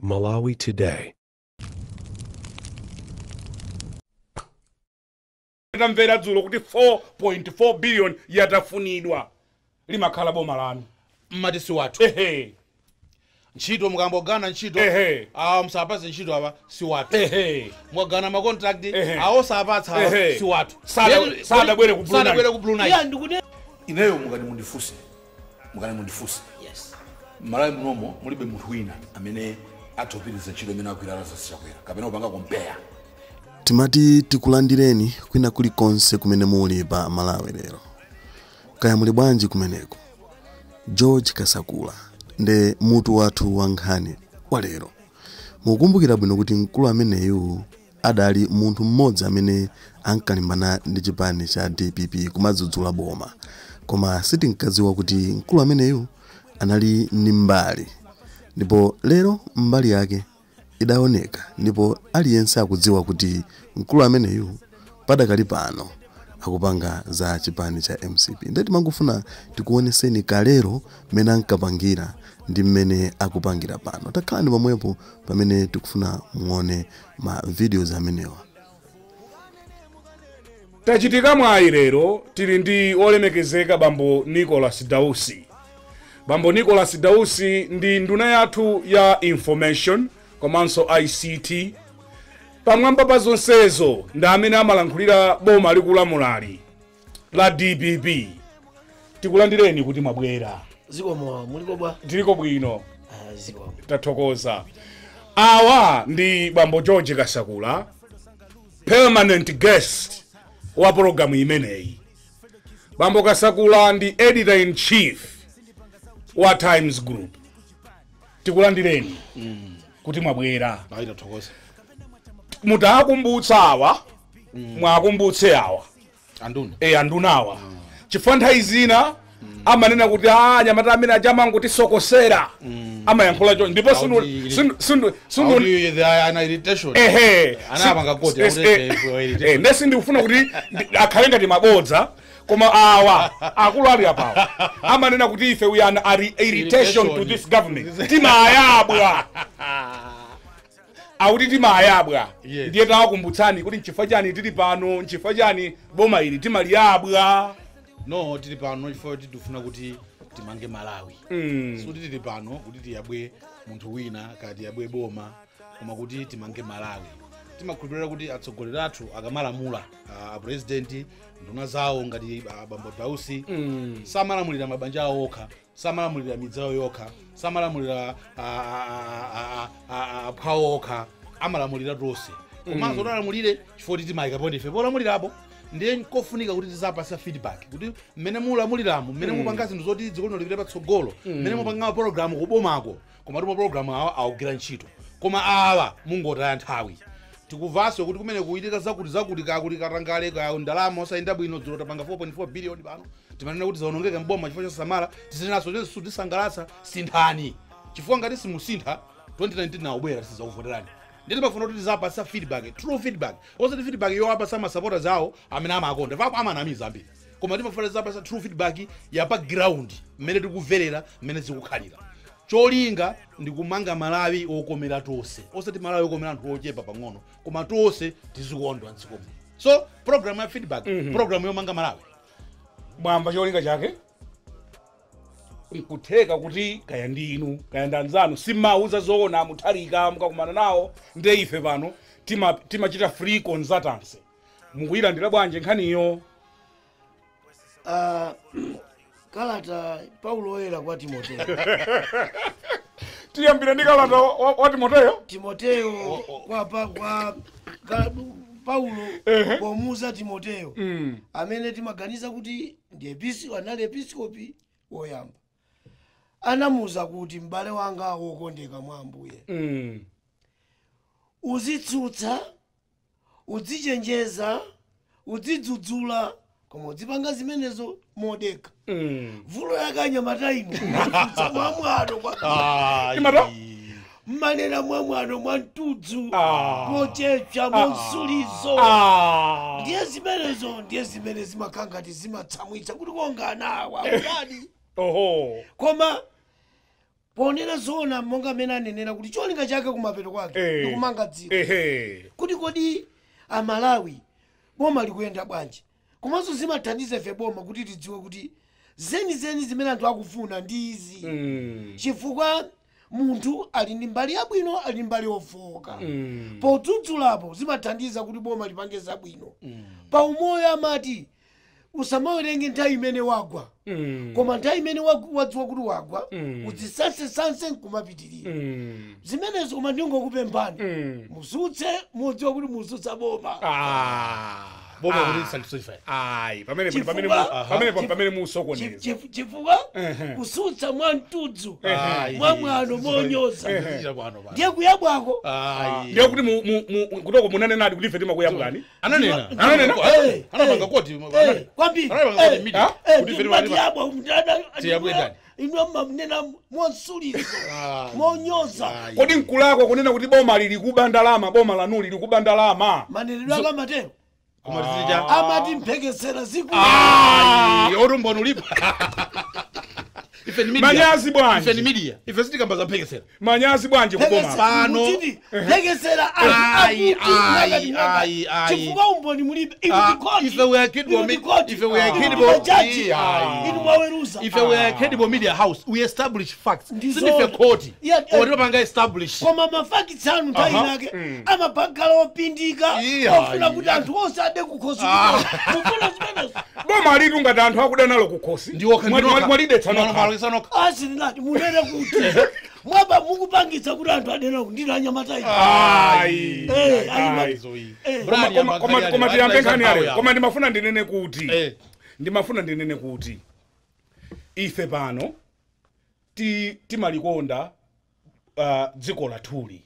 Malawi Today. Tamvera dzulo kuti 4.4 billion yatafunidwa, limakhala boma lanu. Mmati si wathu. Ehe. Ntchito mukambogana ntchito, Ehe. awa musapatse ntchito, awa si wathu. Ehe. Mwagana ma contract, Ehe. awo sapatsa, awa Ehe. si wathu. Sadabwere ku Blue Sadabwere Nile. ku Blue Nile. Yeah, ndikune. Ineyo mukati mundifuse, mukati mundifuse, Yes. Malawi munomo mulibe munthu wina amene atopiriza ntchito imene agwira Lazarus Chakwera kapena kupanga compare. Timati tikulandireni kwina kulikonse kumene muli pa Malawi lero. Kaya muli bwanji kumeneko? George Kasakula nde mutu wathu wa nkhani wa lero. Mukumbukira bwino kuti mkulu ameneyu adali munthu mmodzi amene ankalimbana ndi chipani cha DPP kumadzudzula boma, koma sitinkadziwa kuti mkulu ameneyu anali ndi mbali, ndipo lero mbali yake idaoneka, ndipo aliyense akudziwa kuti mkulu ameneyu padakali pano akupanga za chipani cha MCP. Ndiye timangofuna tikuoneseni kalero mmene ankapangira ndi mmene akupangira pano. Takhalani pomwepo pamene tikufuna muone ma videos amenewa. Tachitika mwayi lero tili ndi olemekezeka bambo Nicholas Dausi. Bambo Nicholas Dausi ndi nduna yathu ya information komanso ICT. Pamwamba pa zonsezo ndi amene amalankhulira boma likulamulali la DPP. Tikulandireni kuti mwabwera. Zikomo, muliko bwa? Tiliko bwino. Ah, zikomo. Tathokoza. Awa ndi bambo George Kasakula, permanent guest wa pologalamu imeneyi. Bambo Kasakula ndi editor in chief wa Times Group. Tikulandireni kuti mwabwera. Ayi, tathokoza. Mutakumbutsa awa, mwakumbutse awa. Anduna. E, andunawa, chifukwa nthawi zina amanena kuti a nyamata amene ajamangotisokosera, amayankhula cho ndipo sinu Auti they are an irritation. Ehe. Anapanga koti, auti they were irritation. Nde sindikufuna kuti akhale ngati mabodza, koma awa akulu ali apawa amanena kuti ife we are an irritation to this government, timayabwa, akuti timayabwa. Yes. Ndiye tawakumbutsani kuti nchifukwa chani tili pano, nchifukwa chani boma ili timaliyabwa. No, tili pano chifukwa kuti tifuna kuti timange Malawi. Sikuti tili pano kuti tiyabwe munthu wina kaya tiyabwe boma, koma kuti timange Malawi. Timakhulupirira kuti atsogoleri athu akamalamula, a president, nduna zawo ngati bambo Dausi, samalamulira mabanja awo okha, samalamulira midzi yawo yokha, samalamulira aphwawo okha, amalamulira tonse. Komanso talamulire chifukwa kuti timayikapo ndife polamulirapo. Ndiye nkofunika kuti tizapasa feedback kuti mmene mulamuliramo, mmene mupanga zinthu zoti dziko lino lipite patsogolo, mmene mupanga mapologalamu kubomako, koma ti mapologalamu awa awugwira ntchito, koma awa mungotaya nthawi. Tikuvanso kuti kumene kuitika zakuti zakuti, kakuti katangale, ka ndalama osayenda bwino. Dzulo tapanga 4.4 billion, pano timanena kuti zaonongeka mboma chifukwa chosamala. Tisenaso tisangalatsa, sinthani, chifukwa ngati simusintha 2019 awubwera tisakuvoterani. Ndiye timafuna kuti tizapasa feedback, true feedback, osati feedback yowapasa ma supporters awo amene amakonda vapo amanamiza ambiri, koma timafuna tizapasa true feedback ya pa ground, mmene tikumverera, mmene zikukhalira. Cholinga ndi kumanga Malawi wokomera tonse, osati Malawi wokomera anthu ochepa pang'ono, koma tonse tizikondwa mdziko muno. So program ya feedback, program yomanga Malawi. Mwamba cholinga chake nkutheka kuti kaya ndi inu kaya ndi anzanu simmauza zoona Mutharika mukakumana nawo. Nde ife pano timachita free consultancy. Mukuyilandira bwanji nkhaniyo? Ah, kalata Paulo oyera kwa Timoteo. Tiyambire ndi kalata wa Timoteyo. Timoteo kwa Paulo pomuuza Timoteo, amene timaganiza kuti ndi anali episkopi woyamba, anamuuza kuti, "M'bale wanga wokondeka mwa Ambuye, uzitsutsa, uzichenjeza, uzidzudzula, koma uzipanga zimenezo modekha." Vulo yakanyamata inu matsutsa mwamwano kwa Imata? mmanena mwamwano, mwa mtudzu, Ah. mochepsa, monsulizo. Ah. Ndiye zimenezo, ndiye zimene zimakhala ngati zimatsamwitsa kuti konganawa akudadi. Oho. Koma Ponena zoona, monga amene anenera kuti cholinga chake kumapeto kwake ndikumanga dziko, kuti kodi Amalawi boma likuyenda bwanji, komanso zimathandiza ife boma kuti tidziwe kuti zenizeni zimene anthu akufuna ndi izi, chifukwa munthu ali ndi mbali yabwino, ali ndi mbali yofowoka. Podzudzulapo zimathandiza kuti boma lipange zabwino. Pa umoyo amati usamawerenge nthawi imene wagwa, koma nthawi imene wadziwa kuti wagwa, udzisansesanse nkumapitirira zimenezo. Koma ndingokupemphani, musutse mudziwa kuti musutsa boma. Boma kuti satisfy. Ayi, pamene pamene pamene pamene musokoneza. Chifukwa kusutsa mwa mtudzu, mwa mwano, monyoza, ndiye kuyabwako. Ndiye kuti kutoko munanenadi kuti ife timakuyabwani. Ananena. Ananena? Anapanga koti. Kwambiri. Anapanga koti media. Kuti ife Timati yabwa. Tiyabwe ndani? Inu mamnena monsulizo, monyoza. Kodi nkulakwa kunena kuti boma lili kuba ndalama, boma lanuli lili kuba ndalama? Manenedwe ake amatero. Koma Amati mphekesera ziku. Orumbona ulipo. Ife ni media. Manyazi bwanji? Ife ni media. Ife sitikamba za mphekesera. Manyazi bwanji kuboma? Pano. Mphekesera. Ayi, ayi, ayi, ayi. Chifukwa umboni mulibe. Inu Ah, ndikoti. ife we are credible ife we are credible. Jaji, Ayi. inu mwaweruza. Ife we are credible media house. We establish facts. Ndizo. Sindife koti. Yeah. Oti establish. Koma mafacts anu nthawi inake amapakhala opindika, ofuna kuti anthu onse ade kukhosi. Mufuna zimenezo? Boma litu ngati anthu akuda nalo kukhosi. Mwalidetsa nokha. Mwalidetsa nokha. Asilinati munene kuti mwaba mukupangitsa kuti anthu adena ndinu anyamata inu. Ayi. Ayi, Ayi. Koma tiyambe nkhani yale. Koma ndimafuna ndinene kuti ndimafuna ndinene kuti ife pano timalikonda dziko lathuli,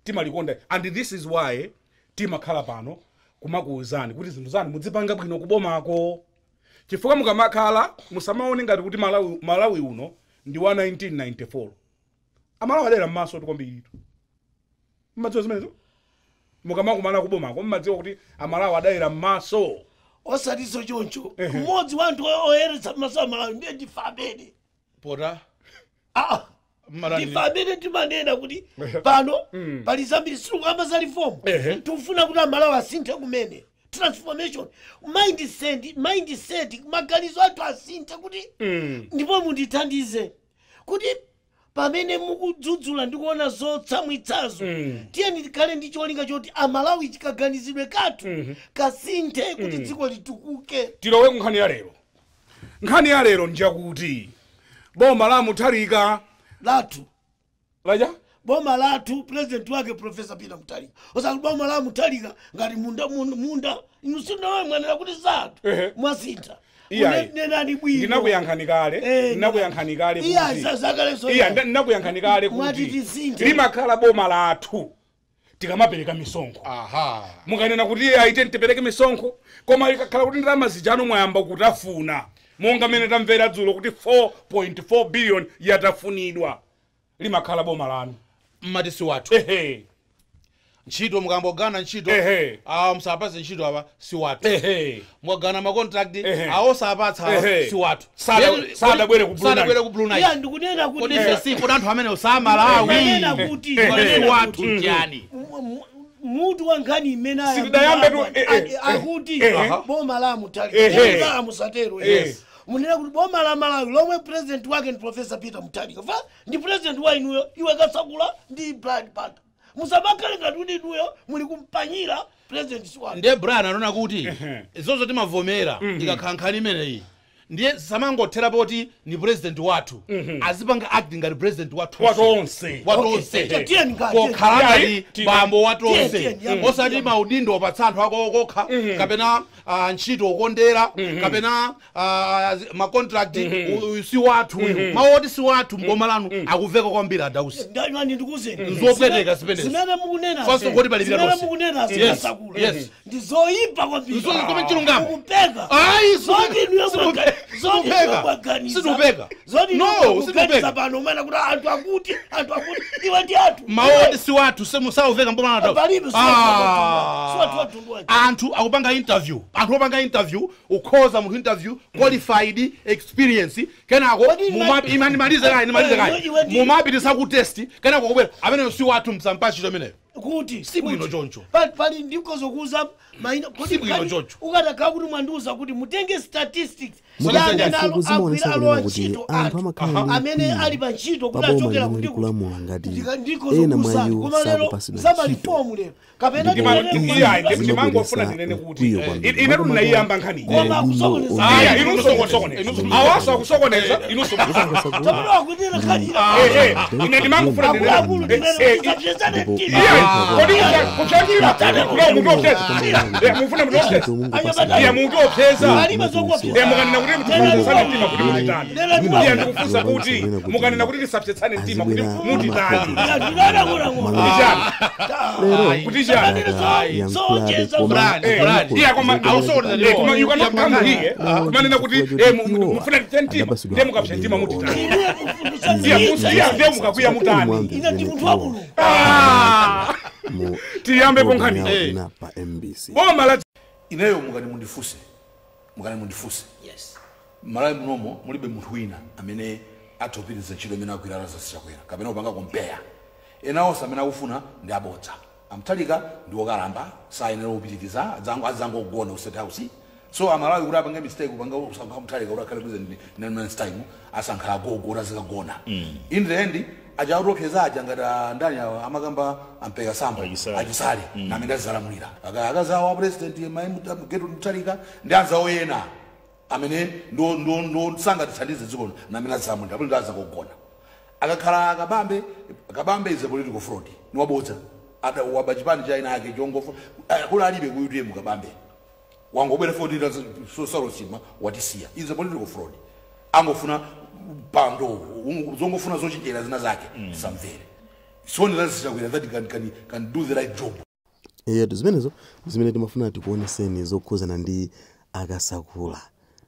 timalikonda, and this is why timakhala pano kumakuwuzani kuti zinthu zanu mudzipanga bwino kubomako, chifukwa mukamakhala musamaone ngati kuti Malawi uno ndi wa 1994. Amalawi adera m'maso kwambiritu. Mmadziwa zimenezo? Mukamakumana kubomako mmadziwa kuti Amalawi adayera m'maso. Osatinso choncho. Mmodzi wa anthu oyeretsa maso Amalawi ndiye ndife amene Pota. Ndife amene timanena kuti pano pali zambiri sitikukamba za reform. Tikufuna kuti Amalawi asinthe kumene, transformation mindset, maganizo athu asinthe kuti ndipo mundithandize kuti pamene mukudzudzula ndi kuona zotsamwitsazo, tiyeni tikhale ndi cholinga choti Amalawi chikaganizidwe kathu kasinthe kuti dziko litukuke. Tilowe ku nkhani ya lero. Nkhani ya lero njakuti boma la Mutharika lathu. Laja. Boma lathu, president wake Professor Peter Mutharika, osati boma la Mutharika ngati munda munda. Inu sinawe mwanena kuti zathu. Mwasintha. Iyayi. Nenani bwino. Ndinakuyankhani kale. Ndinakuyankhani kale Iya, kuti zakaleso. Iya, ndinakuyankhani kale Mwati kuti tisinthe. limakhala boma lathu tikamapereka misonkho. Mukanena kuti iye aite tipereke misonkho, koma ikakhala kuti ndalama zijano mwayamba kutafuna, monga mmene tamvera dzulo kuti 4.4 billion yatafunidwa, limakhala boma lanu. Mmati si wathu. Ntchito mukambogana ntchito, awa musapatse ntchito, awa si wathu. Mwagana macontract, awo osapatsa, awa si wathu. Sadabwere ku Blue Sadabwere ku Blue Iya, Night. ndikunena kuti Kodi ife si, kodi anthu amene samalawi? Ndikunena kuti Kodi si wathu chani? Mutu wa nkhani imene Sitidayambe tu- akuti boma la Mutharika la musatero. Munena kuti boma la Malawi lomwe president wake ndi Professor Peter Mutharika, fa ndi president wa inuyo, iwe Kasakula ndi Brian Banda. Musamakhale ngati kuti inuyo muli kumpanyira president si wanu. Ndiye Brian anaona kuti zonso timavomera ikakhala nkhani imeneyi, ndiye samangothera poti ni president wathu, azipanga acting ngati president wathu watonse. Watonse. Okay, tiyeni ngati Pokhala Yayi, ngati bambo watonse, Tiyeni, osati maudindo opatsa anthu ako okha, kapena ntchito okondera, kapena macontract, uyu si wathu uyu. Mawu oti si wathu mboma lanu akuveka kwambiri, Adausi. Ndani, ndikuuzeni. Nzopweteka zimenezi. Zimene mukunena First of all, palipira zimene tonse. mukunena Yes, zikasakula yes. ndi zoyipa kwambiri. Koma chilungamo. Mukupeka. Ayi, Zoti inuyo zoti inuyo situpeka. mwaganiza. Situpeka. Zoti No, inuyo mukuganiza situpeka. pano umene kuti anthu akuti, anthu akuti Iwe ndi athu. Mawu si wathu semusauveka mboma na Palibe si wathu wathu wanji. Anthu akupanga interview, anthu opanga interview ukhoza munthu interview qualified experience kenako mumapi imani malize kayi mumapitisa ku test kenako kubwera amene si wathu msampachito ameneyo. Kuti si bwino choncho. Pali ndikozo kuuza maina si bwino choncho. Ukataka kuti mwandiuza kuti mutenge statistics Zimaonesa kunena kuti anthu amakhala amene ali pa ntchito kuti paboma achokera limene kuti likulamula ngati ndikozo ena mwa kuuza iwo koma lero sakupasidwa samalifomu ntchito. lero kapena Ndipo Ndimangofuna ndinene kuti ine tunayiyamba nkhani. Koma akusokoneza. Aya inu sokoneza. Awasa akusokoneza inu sokoneza. Tapano akutira khalira. Ine ndimangofuna ndinene. Akulu tinene Iya, kodi kuchakira no munthu opseza. Mufuna munthu opseza. Iya munthu opseza. Palibe zokuopseza. Mukanena kuti tisapsetsane mtima kuti mutitani. Iya ndikufunsa kuti mukanena kuti tisapsetsane mtima kuti mutitani. Kuti chani? Iya koma koma you cannot come here. Kumanena kuti mufuna mtima ndiye mukapsa mtima mutitani. Iya iya ndiye mukakwiya mutani. Ine ndi munthu wa Mulungu. Tiyambe ponkhani. Pa MBC. Boma la ineyo mukani mundifuse. Yes. Malawi munomo mulibe munthu wina amene atopiriza ntchito imene agwira Lazarus Chakwera kapena upanga compare. Ena onse amene akufuna ndi abodza. Amtalika ndi wokalamba sayenera kupitiriza adzangogona ku State House. So amalawi kuti apange mistake kupanga usankha Mtalika kuti akhale president in 9 months time asankha agogo kuti azikagona. In the end achautopyeza aja ngati ndani awa amakamba ampeka sambo achisale namene azizalamulira. Akazawo a president Gertrude Mtalika ndi anzawo ena amene ndo sangatithandize dziko namene azizalamulira apo ndi azakugona. Akakhala Kabambe is a political fraud. Ni wabodza. Ada waba chipani cha ina ake chongofa kula alibe ku UTM Kabambe. Wangobwera 14 sosalo chima watisiya. Is a political fraud. Angofuna pando zongofuna zochenjera zina zake samvere. Soni Lazarus Chakwera that can do the right job. Yetu zimenezo zimene timafuna tikuoneseni zokhuzana ndi akasakula.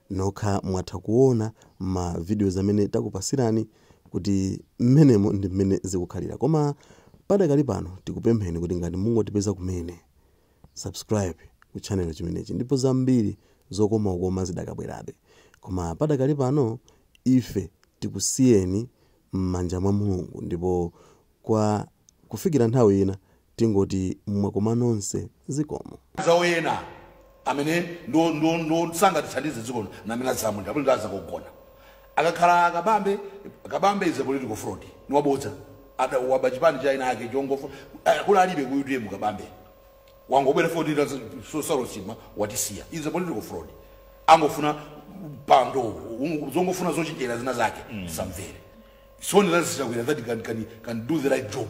Nokha mwatha kuona ma videos amene takupasirani kuti mmenemo ndi mmene zikukhalira. Koma padakali pano tikupempheni kuti ngati mungotipeza kumene subscribe ku channel chimenechi ndipo zambiri zokomakoma zidakabwerabe. Koma padakali pano ife tikusiyeni m'manja mwa Mulungu ndipo kwa kufikira nthawi ina tingoti mwakoma nonse zikomo. Zawo ena amene ndo sangatithandize dziko namene azizalamulira apo ndi azakugona. Akakhala Kabambe is a political fraud. Ni wabodza. Ada waba chipani cha ina ake chongofa kula alibe ku UTM Kabambe. Wangobwera 14 sosalo chima watisiya. Is a political fraud. Angofuna pando zongofuna zochenjera zina zake samvere. Soni Lazarus Chakwera that can do the right job.